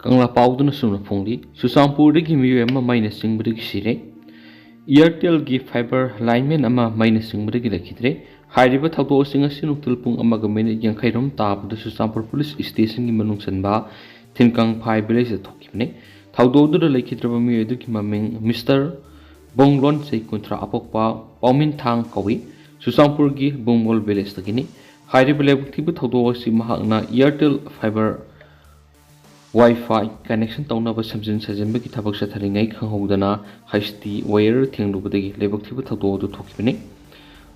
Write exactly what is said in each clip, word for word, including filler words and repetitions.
ꯀꯪꯂꯥ ꯄꯥꯎꯗꯨꯅ ꯁꯨꯝꯅ ꯐꯣꯡꯂꯤ, ꯆꯨꯔꯆꯥꯟꯄꯨꯔꯗꯒꯤ ꯃꯤꯑꯣꯏ ꯑꯃ ꯃꯩꯅ ꯆꯤꯡꯕꯗꯒꯤ ꯁꯤꯔꯦ꯫ Airtelꯒꯤ fiber lineman ꯑꯃ ꯃꯩꯅ ꯆꯤꯡꯕꯗꯒꯤ ꯂꯩꯈꯤꯗ꯭ꯔꯦ꯫ ꯍꯥꯏꯔꯤꯕ ꯊꯧꯗꯣꯛ ꯑꯁꯤ ꯉꯁꯤ ꯅꯨꯡꯊꯤꯜ ꯄꯨꯡ ꯑꯃꯒ ꯃꯤꯅꯤꯠ ꯌꯥꯡꯈꯩ ꯔꯣꯝ ꯇꯥꯕꯗ ꯆꯨꯔꯆꯥꯟꯄꯨꯔ ꯄꯨꯂꯤꯁ ꯁ꯭ꯇꯦꯁꯟꯒꯤ ꯃꯅꯨꯡ ꯆꯟꯕ ꯊꯤꯟꯀꯪꯐꯥꯏ ꯚꯤꯂꯦꯖꯇ ꯊꯣꯛꯈꯤꯕꯅꯤ꯫ ꯊꯧꯗꯣꯛ ꯑꯗꯨꯗ ꯂꯩꯈꯤꯗ꯭ꯔꯕ ꯃꯤꯑꯣꯏ ꯑꯗꯨꯒꯤ ꯃꯃꯤꯡ ꯃꯤꯁꯇꯔ ꯕꯣꯡꯂꯣꯟ, ꯆꯍꯤ ꯀꯨꯟꯊ꯭ꯔꯥ, ꯑꯄꯣꯛꯄ ꯄꯥꯎꯃꯤꯟꯊꯥꯡ ꯀꯧꯏ꯫ ꯆꯨꯔꯆꯥꯟꯄꯨꯔꯒꯤ ꯕꯣꯡꯕꯣꯜ ꯚꯤꯂꯦꯖꯇꯒꯤꯅꯤ꯫ ꯍꯥꯏꯔꯤꯕ ꯂꯥꯏꯕꯛ ꯊꯤꯕ ꯊꯧꯗꯣꯛ ꯑꯁꯤ ꯃꯍꯥꯛꯅ Airtel fiber Wi-Fi connection ꯇꯧꯅꯕ ꯁꯦꯝꯖꯤꯟ ꯁꯥꯖꯤꯟꯕꯒꯤ ꯊꯕꯛ ꯆꯠꯊꯔꯤꯉꯩ ꯈꯪꯍꯧꯗꯅ ꯍꯩꯁꯇꯤ wire ꯊꯦꯡꯂꯨꯕꯗꯒꯤ ꯂꯥꯏꯕꯛ ꯊꯤꯕ ꯊꯧꯗꯣꯛ ꯑꯗꯨ ꯊꯣꯛꯈꯤꯕꯅꯤ꯫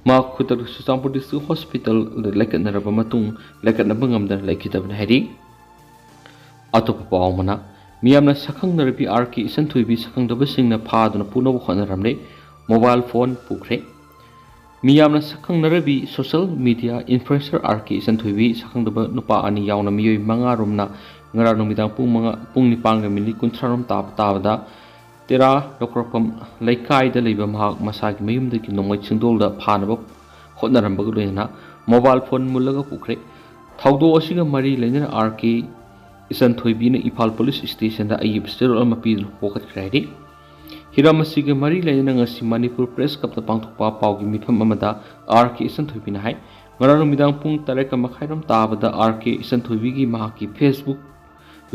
ꯃꯍꯥꯛ ꯈꯨꯗꯛꯇ ꯆꯨꯔꯆꯥꯟꯄꯨꯔ District Hospitalꯗ ꯂꯥꯏꯀꯠꯅꯔꯕ ꯃꯇꯨꯡ ꯂꯥꯏꯀꯠꯅꯕ ꯉꯝꯗꯅ ꯂꯩꯈꯤꯗꯕꯅꯤ ꯍꯥꯏꯔꯤ꯫ ꯑꯇꯣꯞꯄ ꯄꯥꯎ ꯑꯃꯅ, ꯃꯤꯌꯥꯝꯅ ꯁꯛꯈꯪꯅꯔꯕꯤ ꯑꯥꯔ ꯀꯦ ꯏꯆꯟꯊꯣꯏꯕꯤ ꯁꯛꯈꯪꯗꯕꯁꯤꯡꯅ ꯐꯥꯗꯨꯅ ꯄꯨꯅꯕ ꯍꯣꯠꯅꯔꯝꯂꯦ꯫ Mobile phone ꯄꯨꯈ꯭ꯔꯦ꯫ ꯃꯤꯌꯥꯝꯅ ꯁꯛꯈꯪꯅꯔꯕꯤ social media influencer ꯑꯥꯔ ꯀꯦ ꯏꯆꯟꯊꯣꯏꯕꯤ ꯁꯛꯈꯪꯗꯕ ꯅꯨꯄꯥ ꯑꯅꯤ ꯌꯥꯎꯅ ꯃꯤꯑꯣꯏ ꯃꯉꯥ ꯔꯣꯝꯅ ꯉꯔꯥꯡ ꯅꯨꯃꯤꯗꯥꯡ ꯄꯨꯡ ꯃꯉꯥ, ꯄꯨꯡ ꯅꯤꯄꯥꯟꯒ ꯃꯤꯅꯤꯠ ꯀꯨꯟꯊ꯭ꯔꯥ ꯔꯣꯝ ꯇꯥꯕ ꯇꯥꯕꯗ ꯇꯦꯔꯥ ꯂꯧꯈ꯭ꯔꯛꯐꯝ ꯂꯩꯀꯥꯏꯗ ꯂꯩꯕ ꯃꯍꯥꯛ ꯃꯁꯥꯒꯤ ꯃꯌꯨꯝꯗꯒꯤ ꯅꯣꯡꯃꯩ ꯆꯤꯡꯗꯣꯜꯗ ꯐꯥꯅꯕ ꯍꯣꯠꯅꯔꯝꯕꯒ ꯂꯣꯏꯅꯅ mobile phone ꯃꯨꯜꯂꯒ ꯄꯨꯈ꯭ꯔꯦ꯫ ꯊꯧꯗꯣꯛ ꯑꯁꯤꯒ ꯃꯔꯤ ꯂꯩꯅꯅ ꯑꯥꯔ ꯀꯦ ꯏꯆꯟꯊꯣꯏꯕꯤꯅ ꯏꯝꯐꯥꯜ ꯄꯨꯂꯤꯁ ꯁ꯭ꯇꯦꯁꯟꯗ ꯑꯏꯕ ꯆꯦꯔꯣꯜ ꯑꯃ ꯄꯤꯗꯨꯅ ꯋꯥꯀꯠꯈ꯭ꯔꯦ ꯍꯥꯏꯔꯤ꯫ ꯍꯤꯔꯝ ꯑꯁꯤꯒ ꯃꯔꯤ ꯂꯩꯅꯅ ꯉꯁꯤ ꯃꯅꯤꯄꯨꯔ ꯄ꯭ꯔꯦꯁ ꯀ꯭ꯂꯕꯇ ꯄꯥꯡꯊꯣꯛꯄ ꯄꯥꯎꯒꯤ ꯃꯤꯐꯝ ꯑꯃꯗ ꯑꯥꯔ ꯀꯦ ꯏꯆꯟꯊꯣꯏꯕꯤꯅ ꯍꯥꯏ, ꯉꯔꯥꯡ ꯅꯨꯃꯤꯗꯥꯡ ꯄꯨꯡ ꯇꯔꯦꯠꯀ ꯃꯈꯥꯏꯔꯣꯝ ꯇꯥꯕꯗ ꯑꯥꯔ ꯀꯦ ꯏꯆꯟꯊꯣꯏꯕꯤꯒꯤ ꯃꯍꯥꯛꯀꯤ Facebook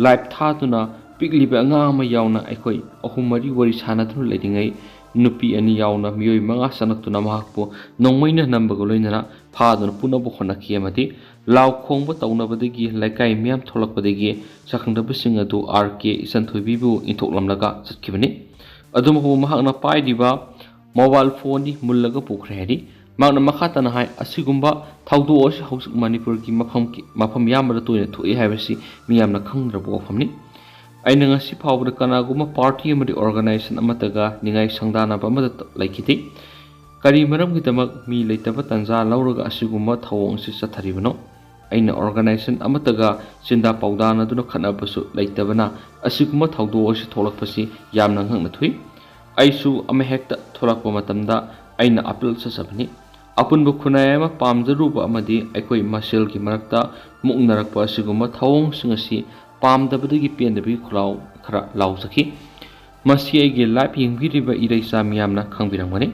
live ꯊꯥꯗꯨꯅ ꯄꯤꯛꯂꯤꯕ ꯑꯉꯥꯡ ꯑꯃ ꯌꯥꯎꯅ ꯑꯩꯈꯣꯏ ꯑꯍꯨꯝ ꯃꯔꯤ ꯋꯥꯔꯤ ꯁꯥꯟꯅꯗꯨꯅ ꯂꯩꯔꯤꯉꯩ ꯅꯨꯄꯤ ꯑꯅꯤ ꯌꯥꯎꯅ ꯃꯤꯑꯣꯏ ꯃꯉꯥ ꯆꯪꯂꯛꯇꯨꯅ ꯃꯍꯥꯛꯄꯨ ꯅꯣꯡꯃꯩꯅ ꯅꯝꯕꯒ ꯂꯣꯏꯅꯅ ꯐꯥꯗꯨꯅ ꯄꯨꯅꯕ ꯍꯣꯠꯅꯈꯤ ꯑꯃꯗꯤ ꯂꯥꯎ ꯈꯣꯡꯕ ꯇꯧꯅꯕꯗꯒꯤ ꯂꯩꯀꯥꯏ ꯃꯤꯌꯥꯝ ꯊꯣꯛꯂꯛꯄꯗꯒꯤ ꯁꯛꯈꯪꯗꯕꯁꯤꯡ ꯑꯗꯨ ꯑꯥꯔ ꯀꯦ ꯏꯆꯟꯊꯣꯏꯕꯤꯕꯨ ꯏꯟꯊꯣꯛꯂꯝꯂꯒ ꯆꯠꯈꯤꯕꯅꯤ꯫ ꯑꯗꯨꯕꯨ ꯃꯍꯥꯛꯅ ꯄꯥꯏꯔꯤꯕ mobile phoneꯗꯤ ꯃꯨꯜꯂꯒ ꯄꯨꯈ꯭ꯔꯦ ꯍꯥꯏꯔꯤ꯫ ꯃꯍꯥꯛꯅ ꯃꯈꯥ ꯇꯥꯅ ꯍꯥꯏ, ꯑꯁꯤꯒꯨꯝꯕ ꯊꯧꯗꯣꯛ ꯑꯁꯤ ꯍꯧꯖꯤꯛ ꯃꯅꯤꯄꯨꯔꯒꯤ ꯃꯐꯝ, ꯃꯐꯝ ꯌꯥꯝꯕꯗ ꯇꯣꯏꯅ ꯊꯣꯛꯏ ꯍꯥꯏꯕꯁꯤ ꯃꯤꯌꯥꯝꯅ ꯈꯪꯅꯔꯕ ꯋꯥꯐꯝꯅꯤ꯫ ꯑꯩꯅ ꯉꯁꯤ ꯐꯥꯎꯕꯗ ꯀꯅꯥꯒꯨꯝꯕ party ꯑꯃꯗꯤ organization ꯑꯃꯠꯇꯒ ꯅꯤꯡꯉꯥꯏ ꯁꯪꯗꯥꯅꯕ ꯑꯃꯠꯇ ꯂꯩꯈꯤꯗꯦ꯫ ꯀꯔꯤ ꯃꯔꯝꯒꯤꯗꯃꯛ ꯃꯤ ꯂꯩꯇꯕ ꯇꯥꯟꯖꯥ ꯂꯧꯔꯒ ꯑꯁꯤꯒꯨꯝꯕ ꯊꯧꯑꯣꯡ ꯑꯁꯤ ꯆꯠꯊꯔꯤꯕꯅꯣ? ꯑꯩꯅ organization ꯑꯃꯠꯇꯒ ꯆꯤꯟꯗꯥ ꯄꯥꯎꯗꯥꯅꯗꯨꯅ ꯈꯠꯅꯕꯁꯨ ꯂꯩꯇꯕꯅ ꯑꯁꯤꯒꯨꯝꯕ ꯊꯧꯗꯣꯛ ꯑꯁꯤ ꯊꯣꯛꯂꯛꯄꯁꯤ ꯌꯥꯝꯅ ꯉꯛꯅ ꯊꯣꯛꯏ꯫ ꯑꯩꯁꯨ ꯑꯃꯍꯦꯛꯇ ꯊꯣꯛꯂꯛꯄ ꯃꯇꯝꯗ ꯑꯩꯅ appeal ꯆꯠꯆꯕꯅꯤ꯫ ꯑꯄꯨꯟꯕ ꯈꯨꯟꯅꯥꯏ ꯑꯃ ꯄꯥꯝꯖꯔꯨꯕ ꯑꯃꯗꯤ ꯑꯩꯈꯣꯏ ꯃꯁꯦꯜꯒꯤ ꯃꯔꯛꯇ ꯃꯨꯛꯅꯔꯛꯄ ꯑꯁꯤꯒꯨꯝꯕ ꯊꯧꯑꯣꯡꯁꯤꯡ ꯑꯁꯤ ꯄꯥꯝꯗꯕꯗꯒꯤ ꯄꯦꯟꯗꯕꯒꯤ ꯈꯨꯂꯥꯎ ꯈꯔ ꯂꯥꯎꯖꯈꯤ꯫ ꯃꯁꯤ ꯑꯩꯒꯤ live ꯌꯦꯡꯕꯤꯔꯤꯕ ꯏꯔꯩꯆꯥ ꯃꯤꯌꯥꯝꯅ ꯈꯪꯕꯤꯔꯝꯒꯅꯤ꯫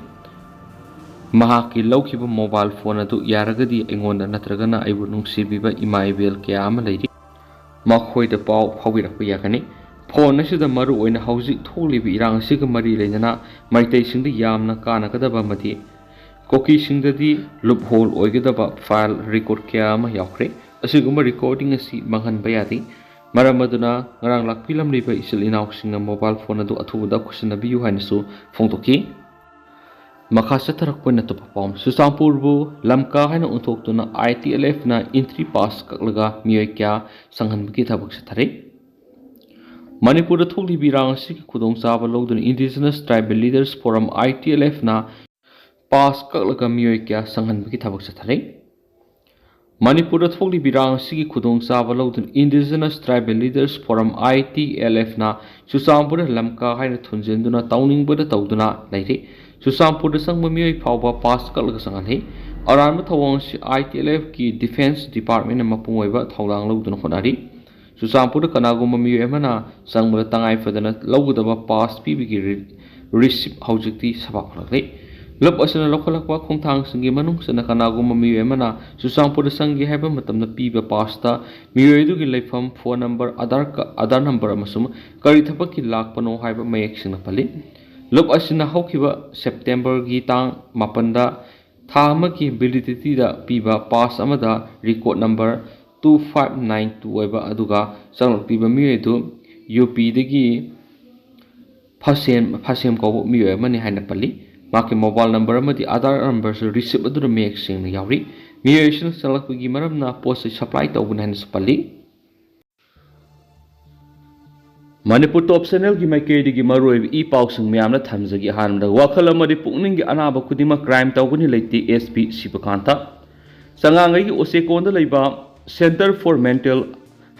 ꯃꯍꯥꯛꯀꯤ ꯂꯧꯈꯤꯕ mobile phone ꯑꯗꯨ ꯌꯥꯔꯒꯗꯤ ꯑꯩꯉꯣꯟꯗ ꯅꯠꯇ꯭ꯔꯒꯅ ꯑꯩꯕꯨ ꯅꯨꯡꯁꯤꯕꯤꯕ ꯏꯃꯥ ꯏꯕꯦꯜ ꯀꯌꯥ ꯑꯃ ꯂꯩꯔꯤ, ꯃꯈꯣꯏꯗ ꯄꯥꯎ ꯐꯥꯎꯕꯤꯔꯛꯄ ꯌꯥꯒꯅꯤ꯫ Phone ꯑꯁꯤꯗ ꯃꯔꯨ ꯑꯣꯏꯅ ꯍꯧꯖꯤꯛ ꯊꯣꯛꯂꯤꯕ ꯏꯔꯥꯡ ꯑꯁꯤꯒ ꯃꯔꯤ ꯂꯩꯅꯅ ꯃꯩꯇꯩꯁꯤꯡꯗ ꯌꯥꯝꯅ ꯀꯥꯟꯅꯒꯗꯕ ꯑꯃꯗꯤ ꯀꯨꯀꯤꯁꯤꯡꯗꯗꯤ loophole ꯑꯣꯏꯒꯗꯕ file record ꯀꯌꯥ ꯑꯃ ꯌꯥꯎꯈ꯭ꯔꯦ꯫ ꯑꯁꯤꯒꯨꯝꯕ recording ꯑꯁꯤ ꯃꯥꯡꯍꯟꯕ ꯌꯥꯗꯦ꯫ ꯃꯔꯝ ꯑꯗꯨꯅ ꯉꯔꯥꯡ ꯂꯥꯛꯄꯤꯂꯝꯂꯤꯕ ꯏꯆꯤꯜ ꯏꯅꯥꯎꯁꯤꯡꯅ mobile phone ꯑꯗꯨ ꯑꯊꯨꯕꯗ ꯈꯨꯠꯁꯤꯟꯅꯕꯤꯌꯨ ꯍꯥꯏꯅꯁꯨ ꯐꯣꯡꯗꯣꯛꯈꯤ꯫ ꯃꯈꯥ ꯆꯠꯊꯔꯛꯄ ꯑꯣꯏꯅ ꯑꯇꯣꯞꯄ ꯄꯥꯎ ꯑꯃ, ꯆꯨꯔꯆꯥꯟꯄꯨꯔꯕꯨ ꯂꯝꯀꯥ ꯍꯥꯏꯅ ꯑꯣꯟꯊꯣꯛꯇꯨꯅ I T L F ꯅ entry pass ꯀꯛꯂꯒ ꯃꯤꯑꯣꯏ ꯀꯌꯥ ꯆꯪꯍꯟꯕꯒꯤ ꯊꯕꯛ ꯆꯠꯊꯔꯤ꯫ ꯃꯅꯤꯄꯨꯔꯗ ꯊꯣꯛꯂꯤꯕ ꯏꯔꯥꯡ ꯑꯁꯤꯒꯤ ꯈꯨꯗꯣꯡꯆꯥꯕ ꯂꯧꯗꯨꯅ Indigenous Tribal Leaders Forum, I T L F ꯅ pass ꯀꯛꯂꯒ ꯃꯤꯑꯣꯏ ꯀꯌꯥ ꯆꯪꯍꯟꯕꯒꯤ ꯊꯕꯛ ꯆꯠꯊꯔꯤ꯫ ꯃꯅꯤꯄꯨꯔꯗ ꯊꯣꯛꯂꯤꯕ ꯏꯔꯥꯡ ꯑꯁꯤꯒꯤ ꯈꯨꯗꯣꯡꯆꯥꯕ ꯂꯧꯗꯨꯅ Indigenous Tribal Leaders Forum, I T L F ꯅ ꯆꯨꯔꯆꯥꯟꯄꯨꯔꯗ ꯂꯝꯀꯥ ꯍꯥꯏꯅ ꯊꯣꯟꯖꯤꯟꯗꯨꯅ ꯇꯧꯅꯤꯡꯕꯗ ꯇꯧꯗꯨꯅ ꯂꯩꯔꯤ꯫ ꯆꯨꯔꯆꯥꯟꯄꯨꯔꯗ ꯆꯪꯕ ꯃꯤꯑꯣꯏ ꯐꯥꯎꯕ pass ꯀꯛꯂꯒ ꯆꯪꯍꯜꯂꯤ꯫ ꯑꯔꯥꯟꯕ ꯊꯧꯑꯣꯡ ꯑꯁꯤ I T L F ꯀꯤ Defence Department ꯅ ꯃꯄꯨꯡ ꯑꯣꯏꯕ ꯊꯧꯗꯥꯡ ꯂꯧꯗꯨꯅ ꯍꯣꯠꯅꯔꯤ꯫ ꯆꯨꯔꯆꯥꯟꯄꯨꯔꯗ ꯀꯅꯥꯒꯨꯝꯕ ꯃꯤꯑꯣꯏ ꯑꯃꯅ ꯆꯪꯕꯗ ꯇꯉꯥꯏ ꯐꯗꯅ ꯂꯧꯒꯗꯕ pass ꯄꯤꯕꯒꯤ ꯔꯤ-, receipt ꯍꯧꯖꯤꯛꯇꯤ ꯁꯥꯕ ꯍꯧꯔꯛꯂꯦ꯫ ꯂꯨꯞ ꯑꯁꯤꯅ ꯂꯧꯈꯠꯂꯛꯄ ꯈꯣꯡꯊꯥꯡꯁꯤꯡꯒꯤ ꯃꯅꯨꯡ ꯆꯟꯅ ꯀꯅꯥꯒꯨꯝꯕ ꯃꯤꯑꯣꯏ ꯑꯃꯅ ꯆꯨꯔꯆꯥꯟꯄꯨꯔꯗ ꯆꯪꯒꯦ ꯍꯥꯏꯕ ꯃꯇꯝꯗ ꯄꯤꯕ pass ꯇ ꯃꯤꯑꯣꯏ ꯑꯗꯨꯒꯤ ꯂꯩꯐꯝ, phone number, Aadhaar ꯀ-, Aadhaar number ꯑꯃꯁꯨꯡ ꯀꯔꯤ ꯊꯕꯛꯀꯤ ꯂꯥꯛꯄꯅꯣ ꯍꯥꯏꯕ ꯃꯌꯦꯛ ꯁꯦꯡꯅ ꯄꯜꯂꯤ꯫ ꯂꯨꯞ ꯑꯁꯤꯅ ꯍꯧꯈꯤꯕ September ꯒꯤ ꯇꯥꯡ ꯃꯥꯄꯟꯗ ꯊꯥ ꯑꯃꯒꯤ validity ꯗ ꯄꯤꯕ pass ꯑꯃꯗ record number two five nine two ꯑꯣꯏꯕ ꯑꯗꯨꯒ ꯆꯪꯂꯛꯂꯤꯕ ꯃꯤꯑꯣꯏ ꯑꯗꯨ ꯌꯨ ꯄꯤ ꯗꯒꯤ ꯐꯁꯦꯝ, ꯐꯁꯦꯝ ꯀꯧꯕ ꯃꯤꯑꯣꯏ ꯑꯃꯅꯤ ꯍꯥꯏꯅ ꯄꯜꯂꯤ꯫ ꯃꯍꯥꯛꯀꯤ mobile number ꯑꯃꯗꯤ Aadhaar number ꯁꯨ receipt ꯑꯗꯨꯗ ꯃꯌꯦꯛ ꯁꯦꯡꯅ ꯌꯥꯎꯔꯤ꯫ ꯃꯤꯑꯣꯏ ꯑꯁꯤꯅ ꯆꯪꯂꯛꯄꯒꯤ ꯃꯔꯝꯅ ꯄꯣꯠ ꯆꯩ supply ꯇꯧꯕꯅꯤ ꯍꯥꯏꯅꯁꯨ ꯄꯜꯂꯤ꯫ ꯃꯅꯤꯄꯨꯔ Top Channel ꯒꯤ ꯃꯥꯏꯀꯩꯗꯒꯤ ꯃꯔꯨꯑꯣꯏꯕ ꯏ ꯄꯥꯎꯁꯤꯡ ꯃꯌꯥꯝꯅ ꯊꯝꯖꯒꯦ꯫ ꯑꯍꯥꯟꯕꯗ, ꯋꯥꯈꯜ ꯑꯃꯗꯤ ꯄꯨꯛꯅꯤꯡꯒꯤ ꯑꯅꯥꯕ ꯈꯨꯗꯤꯡꯃꯛ crime ꯇꯧꯒꯅꯤ ꯂꯩꯇꯦ, S P ꯁꯤꯕꯀꯥꯟꯇ꯫ ꯆꯉꯥꯡꯒꯩꯒꯤ ꯑꯣꯆꯦꯀꯣꯟꯗ ꯂꯩꯕ Centre for Mental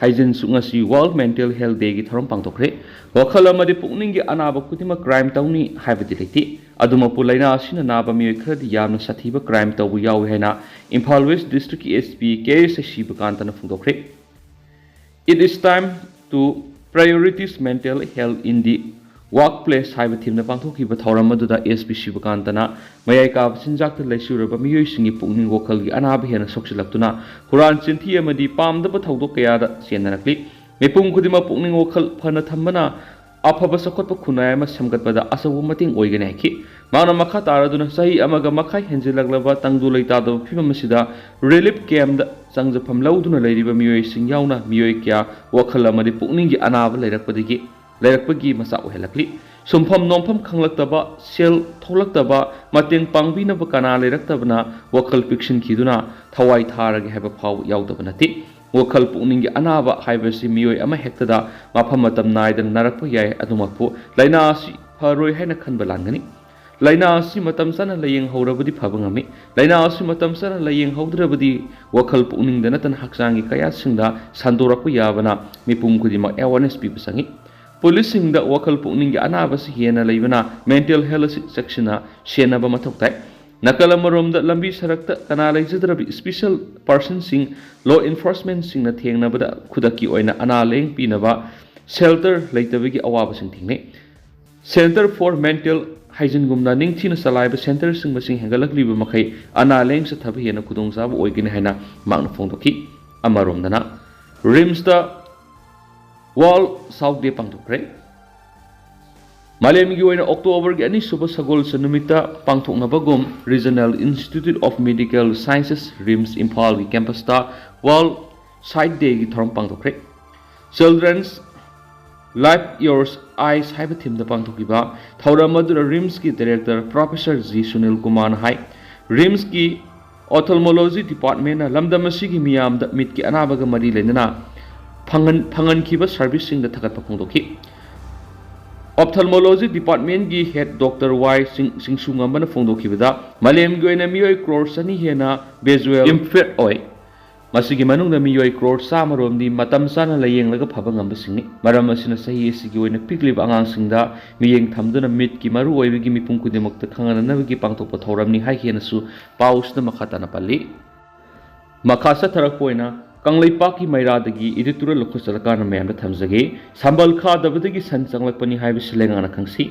Hygiene ꯁꯨ ꯉꯁꯤ World Mental Health Day ꯒꯤ ꯊꯧꯔꯝ ꯄꯥꯡꯊꯣꯛꯈ꯭ꯔꯦ꯫ ꯋꯥꯈꯜ ꯑꯃꯗꯤ ꯄꯨꯛꯅꯤꯡꯒꯤ ꯑꯅꯥꯕ ꯈꯨꯗꯤꯡꯃꯛ crime ꯇꯧꯅꯤ ꯍꯥꯏꯕꯗꯤ ꯂꯩꯇꯦ꯫ ꯑꯗꯨꯃꯛꯄꯨ, ꯂꯥꯏꯅꯥ ꯑꯁꯤꯅ ꯅꯥꯕ ꯃꯤꯑꯣꯏ ꯈꯔꯗꯤ ꯌꯥꯝꯅ ꯁꯥꯊꯤꯕ crime ꯇꯧꯕ ꯌꯥꯎꯏ ꯍꯥꯏꯅ ꯏꯝꯐꯥꯜ West District ꯀꯤ S P K S ꯁꯤꯕꯀꯥꯟꯇꯅ ꯐꯣꯡꯗꯣꯛꯈ꯭ꯔꯦ꯫ It is time to prioritize mental health in the workplace ꯍꯥꯏꯕ ꯊꯤꯝꯗ ꯄꯥꯡꯊꯣꯛꯈꯤꯕ ꯊꯧꯔꯝ ꯑꯗꯨꯗ ꯑꯦꯁ ꯄꯤ ꯁꯤꯕꯀꯥꯟꯇꯅ ꯃꯌꯥꯏ ꯀꯥꯕ ꯆꯤꯟꯖꯥꯛꯇ ꯂꯩꯆꯨꯔꯕ ꯃꯤꯑꯣꯏꯁꯤꯡꯒꯤ ꯄꯨꯛꯅꯤꯡ ꯋꯥꯈꯜꯒꯤ ꯑꯅꯥꯕ ꯍꯦꯟꯅ ꯁꯣꯛꯆꯤꯜꯂꯛꯇꯨꯅ ꯍꯨꯔꯥꯟ ꯆꯤꯟꯊꯤ ꯑꯃꯗꯤ ꯄꯥꯝꯗꯕ ꯊꯧꯗꯣꯛ ꯀꯌꯥꯗ ꯆꯦꯟꯅꯔꯛꯂꯤ꯫ ꯃꯤꯄꯨꯝ ꯈꯨꯗꯤꯡꯃꯛ ꯄꯨꯛꯅꯤꯡ ꯋꯥꯈꯜ ꯐꯅ ꯊꯝꯕꯅ ꯑꯐꯕ ꯆꯥꯎꯈꯠꯄ ꯈꯨꯟꯅꯥꯏ ꯑꯃ ꯁꯦꯝꯒꯠꯄꯗ ꯑꯆꯧꯕ ꯃꯇꯦꯡ ꯑꯣꯏꯒꯅꯤ ꯍꯥꯏꯈꯤ꯫ ꯃꯍꯥꯛꯅ ꯃꯈꯥ ꯇꯥꯔꯗꯨꯅ ꯆꯍꯤ ꯑꯃꯒ ꯃꯈꯥꯏ ꯍꯦꯟꯖꯤꯜꯂꯛꯂꯕ ꯇꯪꯗꯨ ꯂꯩꯇꯥꯗꯕ ꯐꯤꯕꯝ ꯑꯁꯤꯗ ꯔꯤꯂꯤꯐ ꯀꯦꯝꯞꯇ ꯆꯪꯖꯐꯝ ꯂꯧꯗꯨꯅ ꯂꯩꯔꯤꯕ ꯃꯤꯑꯣꯏꯁꯤꯡ ꯌꯥꯎꯅ ꯃꯤꯑꯣꯏ ꯀꯌꯥ ꯋꯥꯈꯜ ꯑꯃꯗꯤ ꯄꯨꯛꯅꯤꯡꯒꯤ ꯑꯅꯥꯕ ꯂꯩꯔꯛꯄꯗꯒꯤ ꯂꯩꯔꯛꯄꯒꯤ ꯃꯆꯥꯛ ꯑꯣꯏꯍꯜꯂꯛꯂꯤ꯫ ꯁꯨꯡꯐꯝ ꯅꯣꯝꯐꯝ ꯈꯪꯂꯛꯇꯕ, ꯁꯦꯜ ꯊꯣꯛꯂꯛꯇꯕ, ꯃꯇꯦꯡ ꯄꯥꯡꯕꯤꯅꯕ ꯀꯅꯥ ꯂꯩꯔꯛꯇꯕꯅ ꯋꯥꯈꯜ ꯄꯤꯛꯁꯤꯟꯈꯤꯗꯨꯅ ꯊꯋꯥꯏ ꯊꯥꯔꯒꯦ ꯍꯥꯏꯕ ꯐꯥꯎꯕ ꯌꯥꯎꯗꯕ ꯅꯠꯇꯦ꯫ ꯋꯥꯈꯜ ꯄꯨꯛꯅꯤꯡꯒꯤ ꯑꯅꯥꯕ ꯍꯥꯏꯕꯁꯤ ꯃꯤꯑꯣꯏ ꯑꯃꯍꯦꯛꯇꯗ ꯃꯐꯝ ꯃꯇꯝ ꯅꯥꯏꯗꯅ ꯅꯥꯔꯛꯄ ꯌꯥꯏ꯫ ꯑꯗꯨꯃꯛꯄꯨ ꯂꯥꯏꯅꯥ ꯑꯁꯤ ꯐꯔꯣꯏ ꯍꯥꯏꯅ ꯈꯟꯕ ꯂꯥꯟꯒꯅꯤ꯫ ꯂꯥꯏꯅꯥ ꯑꯁꯤ ꯃꯇꯝ ꯆꯥꯅ ꯂꯥꯌꯦꯡꯍꯧꯔꯕꯗꯤ ꯐꯕ ꯉꯝꯃꯤ꯫ ꯂꯥꯏꯅꯥ ꯑꯁꯤ ꯃꯇꯝ ꯆꯥꯅ ꯂꯥꯌꯦꯡꯍꯧꯗ꯭ꯔꯕꯗꯤ ꯋꯥꯈꯜ ꯄꯨꯛꯅꯤꯡꯗ ꯅꯠꯇꯅ ꯍꯛꯆꯥꯡꯒꯤ ꯀꯌꯥꯠꯁꯤꯡꯗ ꯁꯟꯗꯣꯔꯛꯄ ꯌꯥꯕꯅ ꯃꯤꯄꯨꯝ ꯈꯨꯗꯤꯡꯃꯛ ꯑꯦꯋꯥꯔꯅꯦꯁ ꯄꯤꯕ ꯆꯪꯏ꯫ ꯄꯨꯂꯤꯁꯁꯤꯡꯗ ꯋꯥꯈꯜ ꯄꯨꯛꯅꯤꯡꯒꯤ ꯑꯅꯥꯕꯁꯤ ꯍꯦꯟꯅ ꯂꯩꯕꯅ ꯃꯦꯟꯇꯦꯜ ꯍꯦꯜꯊ ꯑꯁꯤ ꯆꯦꯛꯁꯤꯟꯅ ꯁꯦꯟꯅꯕ ꯃꯊꯧ ꯇꯥꯏ꯫ ꯅꯥꯀꯜ ꯑꯃꯔꯣꯝꯗ ꯂꯝꯕꯤ ꯁꯔꯛꯇ ꯀꯅꯥ ꯂꯩꯖꯗ꯭ꯔꯕ ꯏꯁꯄꯤꯁꯦꯜ ꯄꯥꯔꯁꯟꯁꯤꯡ, ꯂꯣ ꯏꯟꯐꯣꯔꯁꯃꯦꯟꯁꯤꯡꯅ ꯊꯦꯡꯅꯕꯗ ꯈꯨꯗꯛꯀꯤ ꯑꯣꯏꯅ ꯑꯅꯥ ꯂꯥꯌꯦꯡ ꯄꯤꯅꯕ ꯁꯦꯜꯇꯔ ꯂꯩꯇꯕꯒꯤ ꯑꯋꯥꯕꯁꯤꯡ ꯊꯦꯡꯅꯩ꯫ Center for Mental Hygiene ꯒꯨꯝꯅ ꯅꯤꯡꯊꯤꯅ ꯆꯂꯥꯏꯕ ꯁꯦꯟꯇꯔꯁꯤꯡ ꯃꯁꯤꯡ ꯍꯦꯟꯒꯠꯂꯛꯂꯤꯕ ꯃꯈꯩ ꯑꯅꯥ ꯂꯥꯌꯦꯡ ꯆꯠꯊꯕ ꯍꯦꯟꯅ ꯈꯨꯗꯣꯡꯆꯥꯕ ꯑꯣꯏꯒꯅꯤ ꯍꯥꯏꯅ ꯃꯍꯥꯛꯅ ꯐꯣꯡꯗꯣꯛꯈꯤ꯫ ꯑꯃꯔꯣꯝꯗꯅ ꯔꯤꯝꯁꯇ ꯋꯥꯔꯜ ꯁꯥꯎꯠ ꯗꯦ ꯄꯥꯡꯊꯣꯛꯈ꯭ꯔꯦ꯫ ꯃꯥꯂꯦꯝꯒꯤ ꯑꯣꯏꯅ ꯑꯣꯛꯇꯣꯕꯔꯒꯤ ꯑꯅꯤꯁꯨꯕ ꯁꯒꯣꯜꯁꯦꯟ ꯅꯨꯃꯤꯠꯇ ꯄꯥꯡꯊꯣꯛꯅꯕꯒꯨꯝ Regional Institute of Medical Sciences, RIMS ꯏꯝꯐꯥꯜꯒꯤ ꯀꯦꯝꯄꯁꯇ ꯋꯥꯔꯜ ꯁꯥꯏꯠ ꯗꯦꯒꯤ ꯊꯧꯔꯝ ꯄꯥꯡꯊꯣꯛꯈ꯭ꯔꯦ꯫ Children's Life Your Eyes ꯍꯥꯏꯕ ꯊꯤꯝꯗ ꯄꯥꯡꯊꯣꯛꯈꯤꯕ ꯊꯧꯔꯝ ꯑꯗꯨꯗ ꯔꯤꯝꯁꯀꯤ ꯗꯥꯏꯔꯦꯛꯇꯔ ꯄ꯭ꯔꯣꯐꯦꯁꯔ ꯖꯤ ꯁꯨꯅꯤꯜ ꯀꯨꯃꯥꯔꯅ ꯍꯥꯏ, ꯔꯤꯝꯁꯀꯤ ꯑꯣꯊꯜꯃꯣꯂꯣꯖꯤ ꯗꯤꯄꯥꯔꯠꯃꯦꯟꯅ ꯂꯝꯗꯝ ꯑꯁꯤꯒꯤ ꯃꯤꯌꯥꯝꯗ ꯃꯤꯠꯀꯤ ꯑꯅꯥꯕꯒ ꯃꯔꯤ ꯂꯩꯅꯅ ꯐꯪꯍꯟ-, ꯐꯪꯍꯟꯈꯤꯕ ꯁꯔꯚꯤꯁꯁꯤꯡꯗ ꯊꯥꯒꯠꯄ ꯐꯣꯡꯗꯣꯛꯈꯤ꯫ ꯑꯣꯞꯊꯜꯃꯣꯂꯣꯖꯤ ꯗꯤꯄꯥꯔꯠꯃꯦꯟꯒꯤ ꯍꯦꯗ ꯗꯣꯛꯇꯔ ꯋꯥꯏ ꯁꯤꯡ-, ꯁꯤꯡꯁꯨꯉꯝꯕꯅ ꯐꯣꯡꯗꯣꯛꯈꯤꯕꯗ, ꯃꯥꯂꯦꯝꯒꯤ ꯑꯣꯏꯅ ꯃꯤꯑꯣꯏ ꯀ꯭ꯔꯣꯔ ꯆꯅꯤ ꯍꯦꯟꯅ ꯚꯤꯖꯨꯋꯦꯜ ꯏꯝꯄꯦꯌꯔ ꯑꯣꯏ꯫ ꯃꯁꯤꯒꯤ ꯃꯅꯨꯡꯗ ꯃꯤꯑꯣꯏ ꯀ꯭ꯔꯣꯔ ꯆꯥꯝꯃ ꯔꯣꯝꯗꯤ ꯃꯇꯝ ꯆꯥꯅ ꯂꯥꯌꯦꯡꯂꯒ ꯐꯕ ꯉꯝꯕꯁꯤꯡꯅꯤ꯫ ꯃꯔꯝ ꯑꯁꯤꯅ ꯆꯍꯤ ꯑꯁꯤꯒꯤ ꯑꯣꯏꯅ ꯄꯤꯛꯂꯤꯕ ꯑꯉꯥꯡꯁꯤꯡꯗ ꯃꯤꯠꯌꯦꯡ ꯊꯝꯗꯨꯅ ꯃꯤꯠꯀꯤ ꯃꯔꯨꯑꯣꯏꯕꯒꯤ ꯃꯤꯄꯨꯝ ꯈꯨꯗꯤꯡꯃꯛꯇ ꯈꯪꯍꯟꯅꯅꯕꯒꯤ ꯄꯥꯡꯊꯣꯛꯄ ꯊꯧꯔꯝꯅꯤ ꯍꯥꯏꯈꯤ ꯍꯥꯏꯅꯁꯨ ꯄꯥꯎꯁꯤꯗ ꯃꯈꯥ ꯇꯥꯅ ꯄꯜꯂꯤ꯫ ꯃꯈꯥ ꯆꯠꯊꯔꯛꯄ ꯑꯣꯏꯅ ꯀꯪꯂꯩꯄꯥꯛꯀꯤ ꯃꯩꯔꯥꯗꯒꯤ editorial ꯂꯧꯈꯠꯆꯔꯀꯥꯟꯗ ꯃꯌꯥꯝꯗ ꯊꯝꯖꯒꯦ꯫ ꯁꯝꯕꯜ ꯈꯥꯗꯕꯗꯒꯤ ꯁꯟ ꯆꯪꯂꯛꯄꯅꯤ ꯍꯥꯏꯕꯁꯤ ꯂꯩꯉꯥꯛꯅ ꯈꯪꯁꯤ꯫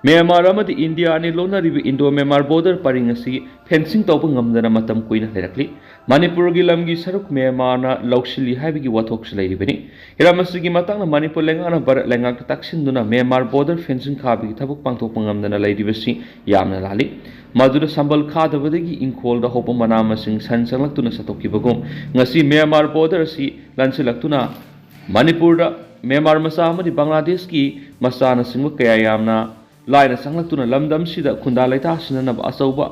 ꯃ꯭ꯌꯥꯟꯃꯥꯔ ꯑꯃꯗꯤ ꯏꯟꯗꯤꯌꯥ ꯑꯅꯤ ꯂꯣꯟꯅꯔꯤꯕ Indo Myanmar border ꯄꯔꯤꯡ ꯑꯁꯤ fencing ꯇꯧꯕ ꯉꯝꯗꯅ ꯃꯇꯝ ꯀꯨꯏꯅ ꯂꯩꯔꯛꯂꯤ꯫ ꯃꯅꯤꯄꯨꯔꯒꯤ ꯂꯝꯒꯤ ꯁꯔꯨꯛ ꯃ꯭ꯌꯥꯟꯃꯥꯔꯅ ꯂꯧꯁꯤꯜꯂꯤ ꯍꯥꯏꯕꯒꯤ ꯋꯥꯊꯣꯛꯁꯨ ꯂꯩꯔꯤꯕꯅꯤ꯫ ꯍꯤꯔꯝ ꯑꯁꯤꯒꯤ ꯃꯇꯥꯡꯗ ꯃꯅꯤꯄꯨꯔ ꯂꯩꯉꯥꯛꯅ ꯚꯥꯔꯠ ꯂꯩꯉꯥꯛꯇ ꯇꯛꯁꯤꯟꯗꯨꯅ ꯃ꯭ꯌꯥꯟꯃꯥꯔ border fencing ꯈꯥꯕꯒꯤ ꯊꯕꯛ ꯄꯥꯡꯊꯣꯛꯄ ꯉꯝꯗꯅ ꯂꯩꯔꯤꯕꯁꯤ ꯌꯥꯝꯅ ꯂꯥꯜꯂꯤ꯫ ꯃꯗꯨꯗ ꯁꯝꯕꯜ ꯈꯥꯗꯕꯗꯒꯤ ꯏꯪꯈꯣꯜꯗ ꯍꯧꯕ ꯃꯅꯥ ꯃꯁꯤꯡ ꯁꯟ ꯆꯪꯂꯛꯇꯨꯅ ꯆꯥꯊꯣꯛꯈꯤꯕꯒꯨꯝ, ꯉꯁꯤ ꯃ꯭ꯌꯥꯟꯃꯥꯔ border ꯑꯁꯤ ꯂꯥꯟꯁꯤꯜꯂꯛꯇꯨꯅ ꯃꯅꯤꯄꯨꯔꯗ ꯃ꯭ꯌꯥꯟꯃꯥꯔ ꯃꯆꯥ ꯑꯃꯗꯤ ꯕꯪꯒ꯭ꯂꯥꯗꯦꯁꯀꯤ ꯃꯆꯥꯅꯆꯤꯡꯕ ꯀꯌꯥ ꯌꯥꯝꯅ ꯂꯥꯏꯅ ꯆꯪꯂꯛꯇꯨꯅ ꯂꯝꯗꯝꯁꯤꯗ ꯈꯨꯟꯗꯥ ꯂꯩꯇꯥ ꯁꯤꯟꯅꯅꯕ ꯑꯆꯧꯕ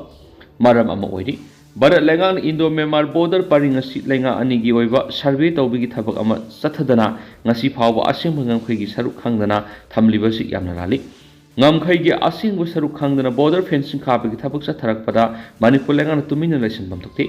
ꯃꯔꯝ ꯑꯃ ꯑꯣꯏꯔꯤ꯫ ꯚꯥꯔꯠ ꯂꯩꯉꯥꯛꯅ Indo Myanmar border ꯄꯔꯤꯡ ꯑꯁꯤ ꯂꯩꯉꯥꯛ ꯑꯅꯤꯒꯤ ꯑꯣꯏꯕ survey ꯇꯧꯕꯒꯤ ꯊꯕꯛ ꯑꯃ ꯆꯠꯊꯗꯅ ꯉꯁꯤ ꯐꯥꯎꯕ ꯑꯁꯦꯡꯕ ꯉꯝꯈꯩꯒꯤ ꯁꯔꯨꯛ ꯈꯪꯗꯅ ꯊꯝꯂꯤꯕꯁꯤ ꯌꯥꯝꯅ ꯂꯥꯜꯂꯤ꯫ ꯉꯝꯈꯩꯒꯤ ꯑꯁꯦꯡꯕ ꯁꯔꯨꯛ ꯈꯪꯗꯅ border fencing ꯈꯥꯕꯒꯤ ꯊꯕꯛ ꯆꯠꯊꯔꯛꯄꯗ ꯃꯅꯤꯄꯨꯔ ꯂꯩꯉꯥꯛꯅ ꯇꯨꯃꯤꯟꯅ ꯂꯩꯁꯤꯟꯐꯝ ꯊꯣꯛꯇꯦ꯫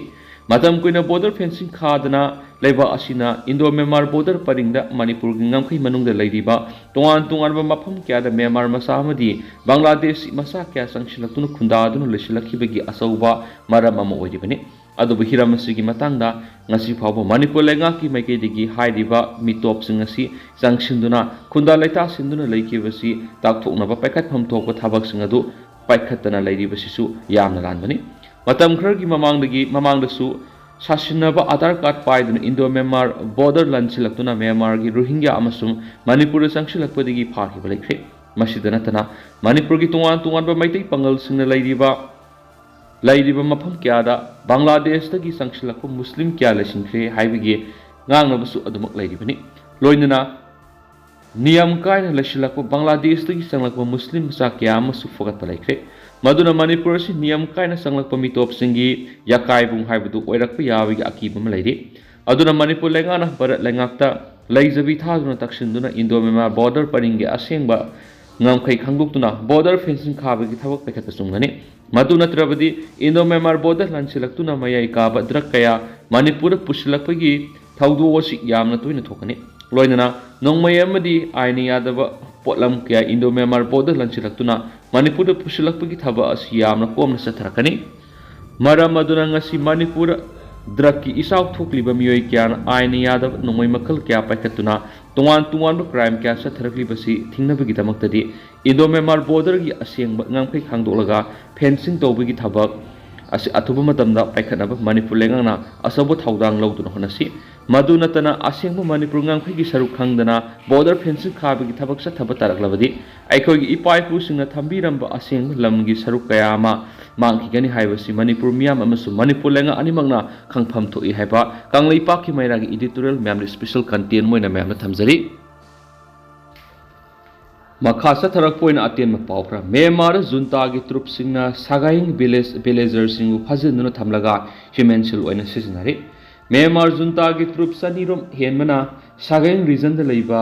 ꯃꯇꯝ ꯀꯨꯏꯅ border fencing ꯈꯥꯗꯅ ꯂꯩꯕ ꯑꯁꯤꯅ Indo Myanmar border ꯄꯔꯤꯡꯗ ꯃꯅꯤꯄꯨꯔꯒꯤ ꯉꯝꯈꯩ ꯃꯅꯨꯡꯗ ꯂꯩꯔꯤꯕ ꯇꯣꯉꯥꯟ ꯇꯣꯉꯥꯟꯕ ꯃꯐꯝ ꯀꯌꯥꯗ ꯃ꯭ꯌꯥꯟꯃꯥꯔ ꯃꯆꯥ ꯑꯃꯗꯤ ꯕꯪꯒ꯭ꯂꯥꯗꯦꯁ ꯃꯆꯥ ꯀꯌꯥ ꯆꯪꯁꯤꯜꯂꯛꯇꯨꯅ ꯈꯨꯟꯗꯥꯗꯨꯅ ꯂꯩꯁꯤꯜꯂꯛꯈꯤꯕꯒꯤ ꯑꯆꯧꯕ ꯃꯔꯝ ꯑꯃ ꯑꯣꯏꯔꯤꯕꯅꯤ꯫ ꯑꯗꯨꯕꯨ ꯍꯤꯔꯝ ꯑꯁꯤꯒꯤ ꯃꯇꯥꯡꯗ ꯉꯁꯤ ꯐꯥꯎꯕ ꯃꯅꯤꯄꯨꯔ ꯂꯩꯉꯥꯛꯀꯤ ꯃꯥꯏꯀꯩꯗꯒꯤ ꯍꯥꯏꯔꯤꯕ ꯃꯤꯇꯣꯞꯁꯤꯡ ꯑꯁꯤ ꯆꯪꯁꯤꯟꯗꯨꯅ ꯈꯨꯟꯗꯥ ꯂꯩꯇꯥ ꯁꯤꯟꯗꯨꯅ ꯂꯩꯈꯤꯕꯁꯤ ꯇꯥꯛꯊꯣꯛꯅꯕ ꯄꯥꯏꯈꯠꯐꯝ ꯊꯣꯛꯄ ꯊꯕꯛꯁꯤꯡ ꯑꯗꯨ ꯄꯥꯏꯈꯠꯇꯅ ꯂꯩꯔꯤꯕꯁꯤꯁꯨ ꯌꯥꯝꯅ ꯂꯥꯟꯕꯅꯤ꯫ ꯃꯇꯝ ꯈꯔꯒꯤ ꯃꯃꯥꯡꯗꯒꯤ, ꯃꯃꯥꯡꯗꯁꯨ ꯁꯥꯁꯤꯟꯅꯕ ꯑꯙꯥꯔ ꯀꯥꯔꯗ ꯄꯥꯏꯗꯨꯅ Indo Myanmar border ꯂꯥꯟꯁꯤꯜꯂꯛꯇꯨꯅ ꯃ꯭ꯌꯥꯟꯃꯥꯔꯒꯤ ꯔꯣꯍꯤꯡꯒ꯭ꯌꯥ ꯑꯃꯁꯨꯡ ꯃꯅꯤꯄꯨꯔꯗ ꯆꯪꯁꯤꯜꯂꯛꯄꯗꯒꯤ ꯐꯥꯈꯤꯕ ꯂꯩꯈ꯭ꯔꯦ꯫ ꯃꯁꯤꯗ ꯅꯠꯇꯅ ꯃꯅꯤꯄꯨꯔꯒꯤ ꯇꯣꯉꯥꯟ ꯇꯣꯉꯥꯟꯕ ꯃꯩꯇꯩ ꯄꯥꯉꯜꯁꯤꯡꯅ ꯂꯩꯔꯤꯕ, ꯂꯩꯔꯤꯕ ꯃꯐꯝ ꯀꯌꯥꯗ ꯕꯪꯒ꯭ꯂꯥꯗꯦꯁꯇꯒꯤ ꯆꯪꯁꯤꯜꯂꯛꯄ ꯃꯨꯁꯂꯤꯝ ꯀꯌꯥ ꯂꯩꯁꯤꯟꯈ꯭ꯔꯦ ꯍꯥꯏꯕꯒꯤ ꯉꯥꯡꯅꯕꯁꯨ ꯑꯗꯨꯃꯛ ꯂꯩꯔꯤꯕꯅꯤ꯫ ꯂꯣꯏꯅꯅ ꯅꯤꯌꯝ ꯀꯥꯏꯅ ꯂꯩꯁꯤꯜꯂꯛꯄ ꯕꯪꯒ꯭ꯂꯥꯗꯦꯁꯇꯒꯤ ꯆꯪꯂꯛꯄ ꯃꯨꯁꯂꯤꯝ ꯃꯆꯥ ꯀꯌꯥ ꯑꯃꯁꯨ ꯐꯒꯠꯄ ꯂꯩꯈ꯭ꯔꯦ꯫ ꯃꯗꯨꯅ ꯃꯅꯤꯄꯨꯔ ꯑꯁꯤ ꯅꯤꯌꯝ ꯀꯥꯏꯅ ꯆꯪꯂꯛꯄ ꯃꯤꯇꯣꯞꯁꯤꯡꯒꯤ ꯌꯥꯀꯥꯏꯕꯨꯡ ꯍꯥꯏꯕꯗꯨ ꯑꯣꯏꯔꯛꯄ ꯌꯥꯕꯒꯤ ꯑꯀꯤꯕ ꯑꯃ ꯂꯩꯔꯤ꯫ ꯑꯗꯨꯅ ꯃꯅꯤꯄꯨꯔ ꯂꯩꯉꯥꯛꯅ ꯚꯥꯔꯠ ꯂꯩꯉꯥꯛꯇ ꯂꯩꯖꯕꯤ ꯊꯥꯗꯨꯅ ꯇꯛꯁꯤꯟꯗꯨꯅ Indo Myanmar border ꯄꯔꯤꯡꯒꯤ ꯑꯁꯦꯡꯕ ꯉꯝꯈꯩ ꯈꯪꯗꯣꯛꯇꯨꯅ border fencing ꯈꯥꯕꯒꯤ ꯊꯕꯛ ꯄꯥꯏꯈꯠꯄ ꯆꯨꯝꯒꯅꯤ꯫ ꯃꯗꯨ ꯅꯠꯇ꯭ꯔꯕꯗꯤ Indo Myanmar border ꯂꯥꯟꯁꯤꯜꯂꯛꯇꯨꯅ ꯃꯌꯥꯏ ꯀꯥꯕ drug ꯀꯌꯥ ꯃꯅꯤꯄꯨꯔꯗ ꯄꯨꯁꯤꯜꯂꯛꯄꯒꯤ ꯊꯧꯗꯣꯛ ꯑꯁꯤ ꯌꯥꯝꯅ ꯇꯣꯏꯅ ꯊꯣꯛꯀꯅꯤ꯫ ꯂꯣꯏꯅꯅ ꯅꯣꯡꯃꯩ ꯑꯃꯗꯤ ꯑꯥꯏꯟꯅ ꯌꯥꯗꯕ ꯄꯣꯠꯂꯝ ꯀꯌꯥ Indo Myanmar border ꯂꯥꯟꯁꯤꯜꯂꯛꯇꯨꯅ ꯃꯅꯤꯄꯨꯔꯗ ꯄꯨꯁꯤꯜꯂꯛꯄꯒꯤ ꯊꯕꯛ ꯑꯁꯤ ꯌꯥꯝꯅ ꯀꯣꯝꯅ ꯆꯠꯊꯔꯛꯀꯅꯤ꯫ ꯃꯔꯝ ꯑꯗꯨꯅ ꯉꯁꯤ ꯃꯅꯤꯄꯨꯔ ꯗ꯭ꯔꯒꯀꯤ ꯏꯆꯥꯎ ꯊꯣꯛꯂꯤꯕ ꯃꯤꯑꯣꯏ ꯀꯌꯥꯅ ꯑꯥꯏꯟꯅ ꯌꯥꯗꯕ ꯅꯣꯡꯃꯩ ꯃꯈꯜ ꯀꯌꯥ ꯄꯥꯏꯈꯠꯇꯨꯅ ꯇꯣꯉꯥꯟ ꯇꯣꯉꯥꯟꯕ ꯀ꯭ꯔꯥꯏꯝ ꯀꯌꯥ ꯆꯠꯊꯔꯛꯂꯤꯕꯁꯤ ꯊꯤꯡꯅꯕꯒꯤꯗꯃꯛꯇꯗꯤ ꯏꯟꯗꯣ ꯃ꯭ꯌꯥꯟꯃꯥꯔ ꯕꯣꯔꯗꯔꯒꯤ ꯑꯁꯦꯡꯕ ꯉꯝꯈꯩ ꯈꯪꯗꯣꯛꯂꯒ ꯐꯦꯟꯁꯤꯡ ꯇꯧꯕꯒꯤ ꯊꯕꯛ ꯑꯁꯤ ꯑꯊꯨꯕ ꯃꯇꯝꯗ ꯄꯥꯏꯈꯠꯅꯕ ꯃꯅꯤꯄꯨꯔ ꯂꯩꯉꯥꯛꯅ ꯑꯆꯧꯕ ꯊꯧꯗꯥꯡ ꯂꯧꯗꯨꯅ ꯍꯣꯠꯅꯁꯤ꯫ ꯃꯗꯨ ꯅꯠꯇꯅ ꯑꯁꯦꯡꯕ ꯃꯅꯤꯄꯨꯔ ꯉꯝꯈꯩꯒꯤ ꯁꯔꯨꯛ ꯈꯪꯗꯅ ꯕꯣꯔꯗꯔ ꯐꯦꯟꯁꯤꯡ ꯈꯥꯕꯒꯤ ꯊꯕꯛ ꯆꯠꯊꯕ ꯇꯥꯔꯛꯂꯕꯗꯤ ꯑꯩꯈꯣꯏꯒꯤ ꯏꯄꯥ ꯏꯄꯨꯁꯤꯡꯅ ꯊꯝꯕꯤꯔꯝꯕ ꯑꯁꯦꯡꯕ ꯂꯝꯒꯤ ꯁꯔꯨꯛ ꯀꯌꯥ ꯑꯃ ꯃꯥꯡꯈꯤꯒꯅꯤ ꯍꯥꯏꯕꯁꯤ ꯃꯅꯤꯄꯨꯔ ꯃꯤꯌꯥꯝ ꯑꯃꯁꯨꯡ ꯃꯅꯤꯄꯨꯔ ꯂꯩꯉꯥꯛ ꯑꯅꯤꯃꯛꯅ ꯈꯪꯐꯝ ꯊꯣꯛꯏ ꯍꯥꯏꯕ ꯀꯪꯂꯩꯄꯥꯛꯀꯤ ꯃꯩꯔꯥꯒꯤ editorial ꯃꯌꯥꯝꯗ special content ꯑꯣꯏꯅ ꯃꯌꯥꯝꯗ ꯊꯝꯖꯔꯤ꯫ ꯃꯈꯥ ꯆꯠꯊꯔꯛꯄ ꯑꯣꯏꯅ ꯑꯇꯦꯟꯕ ꯄꯥꯎ ꯈꯔ꯫ ꯃ꯭ꯌꯥꯟꯃꯥꯔꯗ ꯖꯨꯟꯇꯥꯒꯤ ꯇ꯭ꯔꯨꯞꯁꯤꯡꯅ ꯁꯥꯒꯥꯏꯡ ꯚꯤꯂꯦꯖ ꯚꯤꯂꯦꯖꯔꯁꯤꯡꯕꯨ ꯐꯥꯖꯤꯟꯗꯨꯅ ꯊꯝꯂꯒ ꯍ꯭ꯌꯨꯃꯦꯟ ꯁꯤꯜ ꯑꯣꯏꯅ ꯁꯤꯖꯤꯟꯅꯔꯤ꯫ ꯃ꯭ꯌꯥꯟꯃꯥꯔ ꯖꯨꯟꯇꯥꯒꯤ ꯇ꯭ꯔꯨꯞ ꯆꯅꯤꯔꯣꯝ ꯍꯦꯟꯕꯅ ꯁꯥꯒꯥꯏꯡ ꯔꯤꯖꯟꯗ ꯂꯩꯕ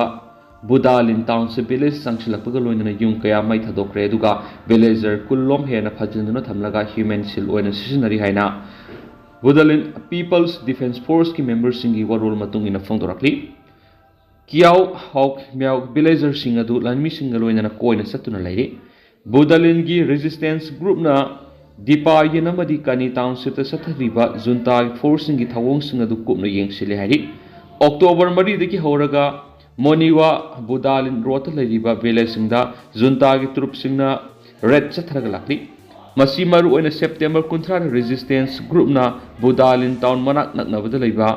ꯕꯨꯗꯥꯂꯤꯟ ꯇꯥꯎꯟꯁꯤꯞ ꯚꯤꯂꯦꯖ ꯆꯪꯁꯤꯜꯂꯛꯄꯒ ꯂꯣꯏꯅꯅ ꯌꯨꯝ ꯀꯌꯥ ꯃꯩ ꯊꯥꯗꯣꯛꯈ꯭ꯔꯦ, ꯑꯗꯨꯒ ꯚꯤꯂꯦꯖꯔ ꯀꯨꯟꯂꯣꯝ ꯍꯦꯟꯅ ꯐꯥꯖꯤꯟꯗꯨꯅ ꯊꯝꯂꯒ ꯍ꯭ꯌꯨꯃꯦꯟ ꯁꯤꯜ ꯑꯣꯏꯅ ꯁꯤꯖꯤꯟꯅꯔꯤ ꯍꯥꯏꯅ ꯕꯨꯗꯥꯂꯤꯟ ꯄꯤꯄꯜꯁ ꯗꯤꯐꯦꯟꯁ ꯐꯣꯔꯁꯀꯤ ꯃꯦꯝꯕꯔꯁꯤꯡꯒꯤ ꯋꯥꯔꯣꯜ ꯃꯇꯨꯡ ꯏꯟꯅ ꯐꯣꯡꯗꯣꯔꯛꯂꯤ꯫ ꯀꯤꯌꯥꯎ ꯍꯥꯎ ꯃ꯭ꯌꯥꯎ ꯚꯤꯂꯦꯖꯔꯁꯤꯡ ꯑꯗꯨ ꯂꯥꯟꯃꯤꯁꯤꯡꯒ ꯂꯣꯏꯅꯅ ꯀꯣꯏꯅ ꯆꯠꯇꯨꯅ ꯂꯩꯔꯤ꯫ ꯕꯨꯗꯥꯂꯤꯟꯒꯤ ꯔꯦꯖꯤꯁꯇꯦꯟꯁ ꯒ꯭ꯔꯨꯞꯅ ꯗꯤꯄꯥꯌꯤꯟ ꯑꯃꯗꯤ ꯀꯅꯤ ꯇꯥꯎꯟꯁꯤꯞꯇ ꯆꯠꯊꯔꯤꯕ ꯖꯨꯟꯇꯥꯒꯤ ꯐꯣꯔꯁꯁꯤꯡꯒꯤ ꯊꯧꯑꯣꯡꯁꯤꯡ ꯑꯗꯨ ꯀꯨꯞꯅ ꯌꯦꯡꯁꯤꯜꯂꯤ ꯍꯥꯏꯔꯤ꯫ ꯑꯣꯛꯇꯣꯕꯔ ꯃꯔꯤꯗꯒꯤ ꯍꯧꯔꯒ ꯃꯣꯅꯤꯋꯥ ꯕꯨꯗꯥꯂꯤꯟ ꯔꯣꯗꯇ ꯂꯩꯔꯤꯕ ꯚꯤꯂꯦꯖꯁꯤꯡꯗ ꯖꯨꯟꯇꯥꯒꯤ ꯇ꯭ꯔꯨꯞꯁꯤꯡꯅ ꯔꯦꯗ ꯆꯠꯊꯔꯒ ꯂꯥꯛꯂꯤ꯫ ꯃꯁꯤ ꯃꯔꯨꯑꯣꯏꯅ ꯁꯦꯞꯇꯦꯝꯕꯔ ꯀꯨꯟꯊ꯭ꯔꯥꯗ ꯔꯦꯖꯤꯁꯇꯦꯟꯁ ꯒ꯭ꯔꯨꯞꯅ ꯕꯨꯗꯥꯂꯤꯟ ꯇꯥꯎꯟ ꯃꯅꯥꯛ ꯅꯛꯅꯕꯗ ꯂꯩꯕ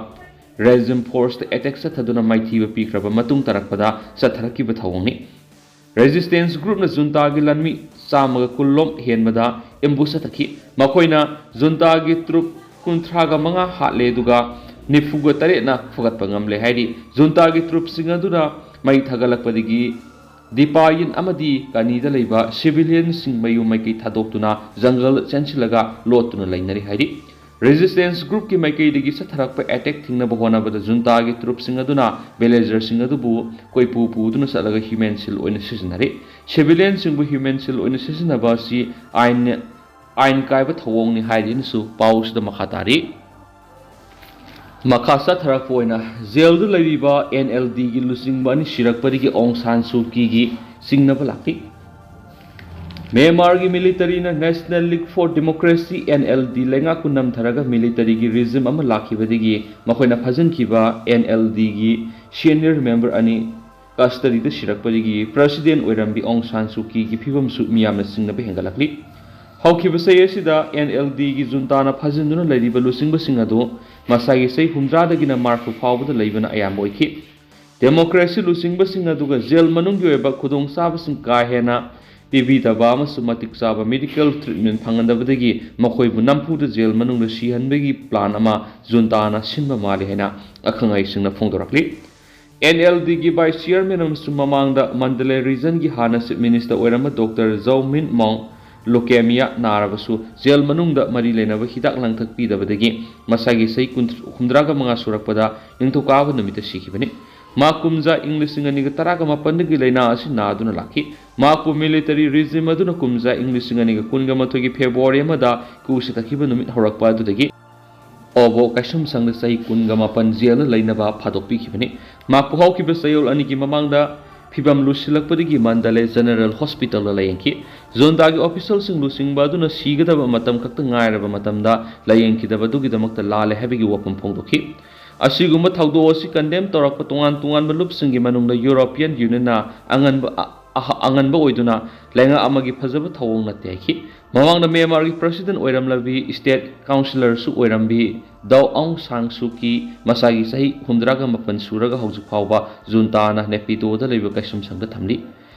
ꯔꯦꯖꯤꯝ ꯐꯣꯔꯁꯇ ꯑꯦꯇꯦꯛ ꯆꯠꯊꯗꯨꯅ ꯃꯥꯏꯊꯤꯕ ꯄꯤꯈ꯭ꯔꯕ ꯃꯇꯨꯡ ꯇꯥꯔꯛꯄꯗ ꯆꯠꯊꯔꯛꯈꯤꯕ ꯊꯧꯑꯣꯡꯅꯤ꯫ ꯔꯦꯖꯤꯁꯇꯦꯟꯁ ꯒ꯭ꯔꯨꯞꯅ ꯖꯨꯟꯇꯥꯒꯤ ꯂꯥꯟꯃꯤ ꯆꯥꯝꯃꯒ ꯀꯨꯟꯂꯣꯝ ꯍꯦꯟꯕꯗ ꯑꯦꯝꯕꯨꯁ ꯆꯠꯊꯈꯤ꯫ ꯃꯈꯣꯏꯅ ꯖꯨꯟꯇꯥꯒꯤ ꯇ꯭ꯔꯨꯞ ꯀꯨꯟꯊ꯭ꯔꯥꯒ ꯃꯉꯥ ꯍꯥꯠꯂꯦ, ꯑꯗꯨꯒ ꯅꯤꯐꯨꯒ ꯇꯔꯦꯠꯅ ꯐꯨꯒꯠꯄ ꯉꯝꯂꯦ ꯍꯥꯏꯔꯤ꯫ ꯖꯨꯟꯇꯥꯒꯤ ꯇ꯭ꯔꯨꯞꯁꯤꯡ ꯑꯗꯨꯅ ꯃꯩ ꯊꯥꯒꯠꯂꯛꯄꯗꯒꯤ ꯗꯤꯄꯥꯌꯤꯟ ꯑꯃꯗꯤ ꯀꯅꯤꯗ ꯂꯩꯕ ꯁꯤꯚꯤꯂꯤꯌꯟꯁꯤꯡ ꯃꯌꯨꯝ ꯃꯩꯀꯩ ꯊꯥꯗꯣꯛꯇꯨꯅ ꯖꯪꯒꯜ ꯆꯦꯟꯁꯤꯜꯂꯒ ꯂꯣꯠꯇꯨꯅ ꯂꯩꯅꯔꯤ ꯍꯥꯏꯔꯤ꯫ ꯔꯦꯖꯤꯁꯇꯦꯟꯁ ꯒ꯭ꯔꯨꯞꯀꯤ ꯃꯥꯏꯀꯩꯗꯒꯤ ꯆꯠꯊꯔꯛꯄ ꯑꯦꯇꯦꯛ ꯊꯤꯡꯅꯕ ꯍꯣꯠꯅꯕꯗ ꯖꯨꯟꯇꯥꯒꯤ ꯇ꯭ꯔꯨꯞꯁꯤꯡ ꯑꯗꯨꯅ ꯚꯤꯂꯦꯖꯔꯁꯤꯡ ꯑꯗꯨꯕꯨ ꯀꯣꯏꯄꯨ ꯄꯨꯗꯨꯅ ꯆꯠꯂꯒ ꯍ꯭ꯌꯨꯃꯦꯟ ꯁꯤꯜ ꯑꯣꯏꯅ ꯁꯤꯖꯤꯟꯅꯔꯤ꯫ ꯁꯤꯚꯤꯂꯤꯌꯟꯁꯤꯡꯕꯨ ꯍ꯭ꯌꯨꯃꯦꯟ ꯁꯤꯜ ꯑꯣꯏꯅ ꯁꯤꯖꯤꯟꯅꯕ ꯑꯁꯤ ꯑꯥꯏꯟ, ꯑꯥꯏꯟ ꯀꯥꯏꯕ ꯊꯧꯑꯣꯡꯅꯤ ꯍꯥꯏꯔꯤꯅꯁꯨ ꯄꯥꯎꯁꯤꯗ ꯃꯈꯥ ꯇꯥꯔꯤ꯫ ꯃꯈꯥ ꯆꯠꯊꯔꯛꯄ ꯑꯣꯏꯅ ꯖꯦꯜꯗ ꯂꯩꯔꯤꯕ ꯑꯦꯟ ꯑꯦꯜ ꯗꯤꯒꯤ ꯂꯨꯆꯤꯡꯕ ꯑꯅꯤ ꯁꯤꯔꯛꯄꯗꯒꯤ ꯑꯣꯡ ꯁꯥꯟ ꯁꯨ ꯀꯤꯒꯤ ꯆꯤꯡꯅꯕ ꯂꯥꯛꯂꯤ꯫ ꯃ꯭ꯌꯥꯟꯃꯥꯔꯒꯤ ꯃꯤꯂꯤꯇꯔꯤꯅ National League for Democracy, NLD, ꯂꯩꯉꯥꯛꯄꯨ ꯅꯝꯊꯔꯒ ꯃꯤꯂꯤꯇꯔꯤꯒꯤ ꯔꯤꯖꯤꯝ ꯑꯃ ꯂꯥꯛꯈꯤꯕꯗꯒꯤ ꯃꯈꯣꯏꯅ ꯐꯥꯖꯤꯟꯈꯤꯕ NLDꯒꯤ ꯁꯦꯅꯤꯌꯔ ꯃꯦꯝꯕꯔ ꯑꯅꯤ ꯀꯁꯇꯗꯤꯗ ꯁꯤꯔꯛꯄꯗꯒꯤ ꯄ꯭ꯔꯁꯤꯗꯦꯟ ꯑꯣꯏꯔꯝꯕꯤ ꯑꯣꯡ ꯁꯥꯟ ꯁꯨ ꯀꯤꯒꯤ ꯐꯤꯕꯝꯁꯨ ꯃꯤꯌꯥꯝꯅ ꯆꯤꯡꯅꯕ ꯍꯦꯟꯒꯠꯂꯛꯂꯤ꯫ ꯍꯧꯈꯤꯕ ꯆꯍꯤ ꯑꯁꯤꯗ NLDꯒꯤ ꯖꯨꯟꯇꯥꯅ ꯐꯥꯖꯤꯟꯗꯨꯅ ꯂꯩꯔꯤꯕ ꯂꯨꯆꯤꯡꯕꯁꯤꯡ ꯑꯗꯨ ꯃꯁꯥꯒꯤ ꯆꯍꯤ ꯍꯨꯝꯗ꯭ꯔꯥꯗꯒꯤꯅ ꯃꯔꯤꯐꯨ ꯐꯥꯎꯕꯗ ꯂꯩꯕꯅ ꯑꯌꯥꯝꯕ ꯑꯣꯏꯈꯤ꯫ ꯗꯦꯃꯣꯀ꯭ꯔꯦꯁꯤ ꯂꯨꯆꯤꯡꯕꯁꯤꯡ ꯑꯗꯨꯒ ꯖꯦꯜ ꯃꯅꯨꯡꯒꯤ ꯑꯣꯏꯕ ꯈꯨꯗꯣꯡꯆꯥꯕꯁꯤꯡ ꯀꯥ ꯍꯦꯟꯅ ꯄꯤꯕꯤꯗꯕ ꯑꯃꯁꯨꯡ ꯃꯇꯤꯛ ꯆꯥꯕ ꯃꯦꯗꯤꯀꯦꯜ ꯇ꯭ꯔꯤꯠꯃꯦꯟ ꯐꯪꯍꯟꯗꯕꯗꯒꯤ ꯃꯈꯣꯏꯕꯨ ꯅꯝꯐꯨꯗ ꯖꯦꯜ ꯃꯅꯨꯡꯗ ꯁꯤꯍꯟꯕꯒꯤ ꯄ꯭ꯂꯥꯟ ꯑꯃ ꯖꯨꯟꯇꯥꯅ ꯁꯤꯟꯕ ꯃꯥꯜꯂꯤ ꯍꯥꯏꯅ ꯑꯈꯪ ꯑꯍꯩꯁꯤꯡꯅ ꯐꯣꯡꯗꯣꯔꯛꯂꯤ꯫ NLDꯒꯤ vice chairman ꯑꯃꯁꯨꯡ ꯃꯃꯥꯡꯗ ꯃꯟꯗꯂꯦ ꯔꯤꯖꯟꯒꯤ ꯍꯥꯟꯅ chief minister ꯑꯣꯏꯔꯝꯕ ꯗꯣꯛꯇꯔ ꯖꯧ ꯃꯤꯟ ꯃꯣꯡ leukemia ꯅꯥꯔꯕꯁꯨ ꯖꯦꯜ ꯃꯅꯨꯡꯗ ꯃꯔꯤ ꯂꯩꯅꯕ ꯍꯤꯗꯥꯛ ꯂꯥꯡꯊꯛ ꯄꯤꯗꯕꯗꯒꯤ ꯃꯁꯥꯒꯤ ꯆꯍꯤ ꯀꯨꯟ, ꯍꯨꯝꯗ꯭ꯔꯥꯒ ꯃꯉꯥ ꯁꯨꯔꯛꯄꯗ ꯅꯤꯡꯊꯧꯀꯥꯕ ꯅꯨꯃꯤꯠꯇ ꯁꯤꯈꯤꯕꯅꯤ꯫ ꯃꯍꯥꯛ ꯀꯨꯝꯖꯥ ꯏꯪ ꯂꯤꯁꯤꯡ ꯑꯅꯤꯒ ꯇꯔꯥꯒ ꯃꯥꯄꯟꯗꯒꯤ ꯂꯥꯏꯅꯥ ꯑꯁꯤ ꯅꯥꯗꯨꯅ ꯂꯥꯛꯈꯤ꯫ ꯃꯍꯥꯛꯄꯨ ꯃꯤꯂꯤꯇꯔꯤ ꯔꯤꯖꯤꯝ ꯑꯗꯨꯅ ꯀꯨꯝꯖꯥ ꯏꯪ ꯂꯤꯁꯤꯡ ꯑꯅꯤꯒ ꯀꯨꯟꯒ ꯃꯥꯊꯣꯏꯒꯤ ꯐꯦꯕ꯭ꯔꯨꯋꯥꯔꯤ ꯑꯃꯗ ꯀꯨ ꯆꯠꯊꯈꯤꯕ ꯅꯨꯃꯤꯠ ꯍꯧꯔꯛꯄ ꯑꯗꯨꯗꯒꯤ ꯑꯣꯕꯣ ꯀꯩꯁꯨꯝꯁꯪꯗ ꯆꯍꯤ ꯀꯨꯟꯒ ꯃꯥꯄꯟ ꯖꯦꯜꯗ ꯂꯩꯅꯕ ꯐꯥꯗꯣꯛꯄꯤꯈꯤꯕꯅꯤ꯫ ꯃꯍꯥꯛꯄꯨ ꯍꯧꯈꯤꯕ ꯆꯌꯣꯜ ꯑꯅꯤꯒꯤ ꯃꯃꯥꯡꯗ ꯐꯤꯕꯝ ꯂꯨꯁꯤꯜꯂꯛꯄꯗꯒꯤ ꯃꯟꯗꯂꯦ ꯖꯦꯅꯔꯦꯜ ꯍꯣꯁꯄꯤꯇꯥꯜꯗ ꯂꯥꯌꯦꯡꯈꯤ꯫ ꯖꯨꯟꯇꯥꯒꯤ ꯑꯣꯐꯤꯁꯤꯌꯦꯜꯁꯤꯡ ꯂꯨꯆꯤꯡꯕ ꯑꯗꯨꯅ ꯁꯤꯒꯗꯕ ꯃꯇꯝ ꯈꯛꯇ ꯉꯥꯏꯔꯕ ꯃꯇꯝꯗ ꯂꯥꯌꯦꯡꯈꯤꯗꯕꯗꯨꯒꯤꯗꯃꯛꯇ ꯂꯥꯜꯂꯦ ꯍꯥꯏꯕꯒꯤ ꯋꯥꯐꯝ ꯐꯣꯡꯗꯣꯛꯈꯤ꯫ ꯑꯁꯤꯒꯨꯝꯕ ꯊꯧꯗꯣꯛ ꯑꯁꯤ ꯀꯟꯗꯦꯝ ꯇꯧꯔꯛꯄ ꯇꯣꯉꯥꯟ ꯇꯣꯉꯥꯟꯕ ꯂꯨꯞꯁꯤꯡꯒꯤ ꯃꯅꯨꯡꯗ ꯌꯨꯔꯣꯄꯤꯌꯟ ꯌꯨꯅꯤꯌꯟꯅ ꯑꯉꯟꯕ, ꯑ-, ꯑ-, ꯑꯉꯟꯕ ꯑꯣꯏꯗꯨꯅ ꯂꯩꯉꯥꯛ ꯑꯃꯒꯤ ꯐꯖꯕ ꯊꯧꯑꯣꯡ ꯅꯠꯇꯦ ꯍꯥꯏꯈꯤ꯫ ꯃꯃꯥꯡꯗ ꯃ꯭ꯌꯥꯟꯃꯥꯔꯒꯤ ꯄ꯭ꯔꯁꯤꯗꯦꯟ ꯑꯣꯏꯔꯝꯂꯕꯤ, ꯁ꯭ꯇꯦꯠ ꯀꯥꯎꯟꯁꯤꯂꯔꯁꯨ ꯑꯣꯏꯔꯝꯕꯤ ꯗꯥꯎ ꯑꯣꯡ ꯁꯥꯟ ꯁꯨ ꯀꯤ ꯃꯁꯥꯒꯤ ꯆꯍꯤ ꯍꯨꯝꯗ꯭ꯔꯥꯒ ꯃꯥꯄꯟ ꯁꯨꯔꯒ ꯍꯧꯖꯤꯛ ꯐꯥꯎꯕ ꯖꯨꯟꯇꯥꯅ ꯅꯦꯄꯤꯗꯣꯗ ꯂꯩꯕ ꯀꯩꯁꯨꯝꯁꯪꯗ ꯊꯝꯂꯤ꯫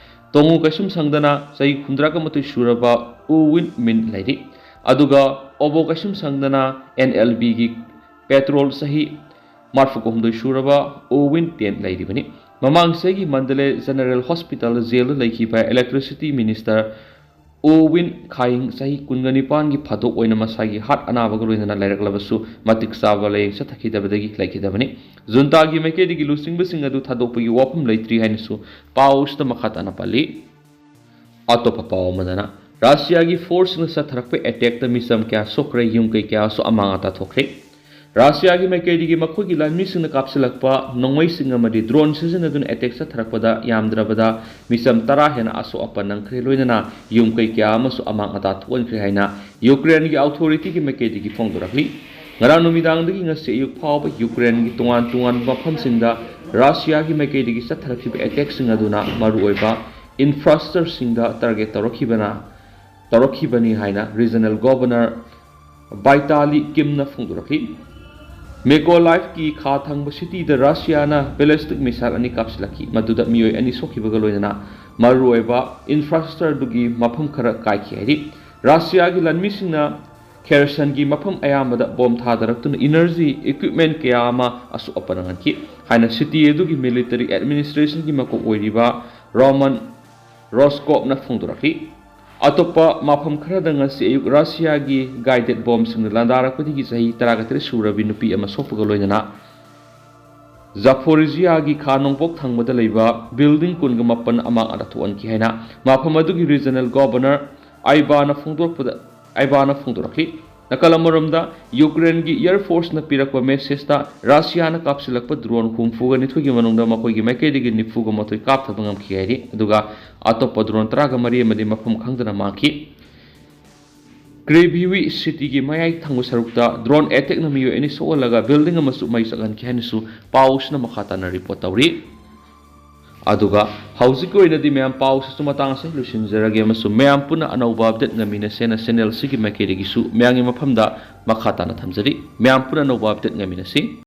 ꯇꯣꯉꯨ ꯀꯩꯁꯨꯝꯁꯪꯗꯅ ꯆꯍꯤ ꯍꯨꯝꯗ꯭ꯔꯥꯒ ꯃꯥꯊꯣꯏ ꯁꯨꯔꯕ ꯎ ꯋꯤꯟ ꯃꯤꯟ ꯂꯩꯔꯤ꯫ ꯑꯗꯨꯒ ꯑꯣꯕꯣ ꯀꯩꯁꯨꯝꯁꯪꯗꯅ NLBꯒꯤ ꯄꯦꯇ꯭ꯔꯣꯜ ꯆꯍꯤ ꯃꯔꯤꯐꯨꯒ ꯍꯨꯝꯗꯣꯏ ꯁꯨꯔꯕ ꯎ ꯋꯤꯟ ꯇꯦꯟ ꯂꯩꯔꯤꯕꯅꯤ꯫ ꯃꯃꯥꯡ ꯆꯍꯤꯒꯤ ꯃꯟꯗꯂꯦ ꯖꯦꯅꯔꯦꯜ ꯍꯣꯁꯄꯤꯇꯥꯜ ꯖꯦꯜꯗ ꯂꯩꯈꯤꯕ electricity minister ꯎ ꯋꯤꯟ ꯈꯥꯏꯡ ꯆꯍꯤ ꯀꯨꯟꯒ ꯅꯤꯄꯥꯟꯒꯤ ꯐꯥꯗꯣꯛ ꯑꯣꯏꯅ ꯃꯁꯥꯒꯤ heart ꯑꯅꯥꯕꯒ ꯂꯣꯏꯅꯅ ꯂꯩꯔꯛꯂꯕꯁꯨ ꯃꯇꯤꯛ ꯆꯥꯕ ꯂꯥꯌꯦꯡ ꯆꯠꯊꯈꯤꯗꯕꯗꯒꯤ ꯂꯩꯈꯤꯗꯕꯅꯤ꯫ ꯖꯨꯟꯇꯥꯒꯤ ꯃꯥꯏꯀꯩꯗꯒꯤ ꯂꯨꯆꯤꯡꯕꯁꯤꯡ ꯑꯗꯨ ꯊꯥꯗꯣꯛꯄꯒꯤ ꯋꯥꯐꯝ ꯂꯩꯇ꯭ꯔꯤ ꯍꯥꯏꯅꯁꯨ ꯄꯥꯎꯁꯤꯗ ꯃꯈꯥ ꯇꯥꯅ ꯄꯜꯂꯤ꯫ ꯑꯇꯣꯞꯄ ꯄꯥꯎ ꯑꯃꯗꯅ, ꯔꯁꯤꯌꯥꯒꯤ ꯐꯣꯔꯁꯁꯤꯡꯅ ꯆꯠꯊꯔꯛꯄ ꯑꯦꯇꯦꯛꯇ ꯃꯤꯆꯝ ꯀꯌꯥ ꯁꯣꯛꯈ꯭ꯔꯦ, ꯌꯨꯝ ꯀꯩ ꯀꯌꯥꯁꯨ ꯑꯃꯥꯡ ꯑꯇꯥ ꯊꯣꯛꯈ꯭ꯔꯦ꯫ ꯔꯥꯁꯤꯌꯥꯒꯤ ꯃꯥꯏꯀꯩꯗꯒꯤ ꯃꯈꯣꯏꯒꯤ ꯂꯥꯟꯃꯤꯁꯤꯡꯅ ꯀꯥꯞꯁꯤꯜꯂꯛꯄ ꯅꯣꯡꯃꯩꯁꯤꯡ ꯑꯃꯗꯤ ꯗ꯭ꯔꯣꯟ ꯁꯤꯖꯤꯟꯅꯗꯨꯅ ꯑꯦꯇꯦꯛ ꯆꯠꯊꯔꯛꯄꯗ ꯌꯥꯝꯗ꯭ꯔꯕꯗ ꯃꯤꯆꯝ ꯇꯔꯥ ꯍꯦꯟꯅ ꯑꯁꯣꯛ ꯑꯄꯟ ꯅꯪꯈ꯭ꯔꯦ, ꯂꯣꯏꯅꯅ ꯌꯨꯝ ꯀꯩ ꯀꯌꯥ ꯑꯃꯁꯨ ꯑꯃꯥꯡ ꯑꯇꯥ ꯊꯣꯛꯍꯟꯈ꯭ꯔꯦ ꯍꯥꯏꯅ ꯌꯨꯀ꯭ꯔꯦꯟꯒꯤ ꯑꯣꯊꯣꯔꯤꯇꯤꯒꯤ ꯃꯥꯏꯀꯩꯗꯒꯤ ꯐꯣꯡꯗꯣꯔꯛꯂꯤ꯫ ꯉꯔꯥꯡ ꯅꯨꯃꯤꯗꯥꯡꯗꯒꯤ ꯉꯁꯤ ꯑꯌꯨꯛ ꯐꯥꯎꯕ ꯌꯨꯀ꯭ꯔꯦꯟꯒꯤ ꯇꯣꯉꯥꯟ ꯇꯣꯉꯥꯟꯕ ꯃꯐꯝꯁꯤꯡꯗ ꯔꯥꯁꯤꯌꯥꯒꯤ ꯃꯥꯏꯀꯩꯗꯒꯤ ꯆꯠꯊꯔꯛꯈꯤꯕ ꯑꯦꯇꯦꯛꯁꯤꯡ ꯑꯗꯨꯅ ꯃꯔꯨꯑꯣꯏꯕ ꯏꯟꯐ꯭ꯔꯥꯁ꯭ꯇ꯭ꯔꯛꯆꯔꯁꯤꯡꯗ ꯇꯥꯔꯒꯦꯠ ꯇꯧꯔꯛꯈꯤꯕꯅ ꯇꯧꯔꯛꯈꯤꯕꯅꯤ ꯍꯥꯏꯅ ꯔꯤꯖꯅꯦꯜ ꯒꯣꯚꯔꯅꯔ ꯕꯥꯏꯇꯥꯂꯤ ꯀꯤꯝꯅ ꯐꯣꯡꯗꯣꯔꯛꯈꯤ꯫ ꯃꯦꯀꯣꯂꯥꯏꯐꯀꯤ ꯈꯥ ꯊꯪꯕ ꯁꯤꯇꯤꯗ ꯔꯥꯁꯤꯌꯥꯅ ꯕꯦꯂꯤꯁꯇꯤꯛ ꯃꯤꯁꯥꯏꯜ ꯑꯅꯤ ꯀꯥꯞꯁꯤꯜꯂꯛꯈꯤ, ꯃꯗꯨꯗ ꯃꯤꯑꯣꯏ ꯑꯅꯤ ꯁꯣꯛꯈꯤꯕꯒ ꯂꯣꯏꯅꯅ ꯃꯔꯨꯑꯣꯏꯕ ꯏꯟꯐ꯭ꯔꯥꯁ꯭ꯇ꯭ꯔꯛꯆꯔꯗꯨꯒꯤ ꯃꯐꯝ ꯈꯔ ꯀꯥꯏꯈꯤ ꯍꯥꯏꯔꯤ꯫ ꯔꯥꯁꯤꯌꯥꯒꯤ ꯂꯥꯟꯃꯤꯁꯤꯡꯅ ꯈꯦꯔꯁꯟꯒꯤ ꯃꯐꯝ ꯑꯌꯥꯝꯕꯗ ꯕꯣꯝ ꯊꯥꯗꯔꯛꯇꯨꯅ ꯏꯅꯔꯖꯤ ꯏꯀ꯭ꯋꯤꯞꯃꯦꯟ ꯀꯌꯥ ꯑꯃ ꯑꯁꯣꯛ ꯑꯄꯟ ꯅꯪꯍꯟꯈꯤ ꯍꯥꯏꯅ ꯁꯤꯇꯤ ꯑꯗꯨꯒꯤ ꯃꯤꯂꯤꯇꯔꯤ ꯑꯦꯗꯃꯤꯅꯤꯁꯇ꯭ꯔꯦꯁꯟꯒꯤ ꯃꯀꯣꯛ ꯑꯣꯏꯔꯤꯕ ꯔꯣꯃꯟ ꯔꯣꯁꯀꯣꯞꯅ ꯐꯣꯡꯗꯣꯔꯛꯈꯤ꯫ ꯑꯇꯣꯞꯄ ꯃꯐꯝ ꯈꯔꯗ ꯉꯁꯤ ꯑꯌꯨꯛ ꯔꯥꯁꯤꯌꯥꯒꯤ ꯒꯥꯏꯗꯦꯠ ꯕꯣꯝꯁꯤꯡꯅ ꯂꯥꯟꯗꯥꯔꯛꯄꯗꯒꯤ ꯆꯍꯤ ꯇꯔꯥꯇꯔꯦꯠ ꯁꯨꯔꯕꯤ ꯅꯨꯄꯤ ꯑꯃ ꯁꯣꯛꯄꯒ ꯂꯣꯏꯅꯅ ꯖꯥꯐꯣꯔꯤꯖꯤꯌꯥꯒꯤ ꯈꯥ ꯅꯣꯡꯄꯣꯛ ꯊꯪꯕꯗ ꯂꯩꯕ ꯕꯤꯜꯗꯤꯡ ꯀꯨꯟꯒ ꯃꯥꯄꯟ ꯑꯃꯥꯡ ꯑꯇꯥ ꯊꯣꯛꯍꯟꯈꯤ ꯍꯥꯏꯅ ꯃꯐꯝ ꯑꯗꯨꯒꯤ ꯔꯤꯖꯅꯦꯜ ꯒꯣꯚꯔꯅꯔ ꯑꯥꯏꯕꯥꯅ ꯐꯣꯡꯗꯣꯔꯛꯄꯗ, ꯑꯥꯏꯕꯥꯅ ꯐꯣꯡꯗꯣꯔꯛꯈꯤ꯫ ꯅꯥꯀꯜ ꯑꯃꯔꯣꯝꯗ, ꯌꯨꯀ꯭ꯔꯦꯟꯒꯤ ꯑꯦꯌꯔ ꯐꯣꯔꯁꯅ ꯄꯤꯔꯛꯄ ꯃꯦꯁꯦꯖꯇ ꯔꯥꯁꯤꯌꯥꯅ ꯀꯥꯞꯁꯤꯜꯂꯛꯄ ꯗ꯭ꯔꯣꯟ ꯍꯨꯝꯐꯨꯒ ꯅꯤꯊꯣꯏꯒꯤ ꯃꯅꯨꯡꯗ ꯃꯈꯣꯏꯒꯤ ꯃꯥꯏꯀꯩꯗꯒꯤ ꯅꯤꯐꯨꯒ ꯃꯥꯊꯣꯏ ꯀꯥꯞꯊꯕ ꯉꯝꯈꯤ ꯍꯥꯏꯔꯤ, ꯑꯗꯨꯒ ꯑꯇꯣꯞꯄ ꯗ꯭ꯔꯣꯟ ꯇꯔꯥꯒ ꯃꯔꯤ ꯑꯃꯗꯤ ꯃꯐꯝ ꯈꯪꯗꯅ ꯃꯥꯡꯈꯤ꯫ ꯀ꯭ꯔꯦꯕꯤꯋꯤ ꯁꯤꯇꯤꯒꯤ ꯃꯌꯥꯏ ꯊꯪꯕ ꯁꯔꯨꯛꯇ ꯗ꯭ꯔꯣꯟ ꯑꯦꯇꯦꯛꯅ ꯃꯤꯑꯣꯏ ꯑꯅꯤ ꯁꯣꯛꯍꯜꯂꯒ ꯕꯤꯜꯗꯤꯡ ꯑꯃꯁꯨ ꯃꯩ ꯆꯥꯛꯍꯟꯈꯤ ꯍꯥꯏꯅꯁꯨ ꯄꯥꯎꯁꯤꯅ ꯃꯈꯥ ꯇꯥꯅ ꯔꯤꯄꯣꯔꯠ ꯇꯧꯔꯤ꯫ ꯑꯗꯨꯒ ꯍꯧꯖꯤꯛꯀꯤ ꯑꯣꯏꯅꯗꯤ ꯃꯌꯥꯝ ꯄꯥꯎꯁꯤꯁꯨ ꯃꯇꯥꯡ ꯑꯁꯤꯗ ꯂꯣꯏꯁꯤꯟꯖꯔꯒꯦ ꯑꯃꯁꯨꯡ ꯃꯌꯥꯝ ꯄꯨꯟꯅ ꯑꯅꯧꯕ ꯑꯞꯗꯦꯠ ꯉꯥꯏꯃꯤꯟꯅꯁꯦꯅ ꯆꯦꯅꯦꯜ ꯑꯁꯤꯒꯤ ꯃꯥꯏꯀꯩꯗꯒꯤꯁꯨ ꯃꯌꯥꯝꯒꯤ ꯃꯐꯝꯗ ꯃꯈꯥ ꯇꯥꯅ ꯊꯝꯖꯔꯤ꯫ ꯃꯌꯥꯝ ꯄꯨꯟꯅ ꯑꯅꯧꯕ ꯑꯞꯗꯦꯠ ꯉꯥꯏꯃꯤꯟꯅꯁꯤ꯫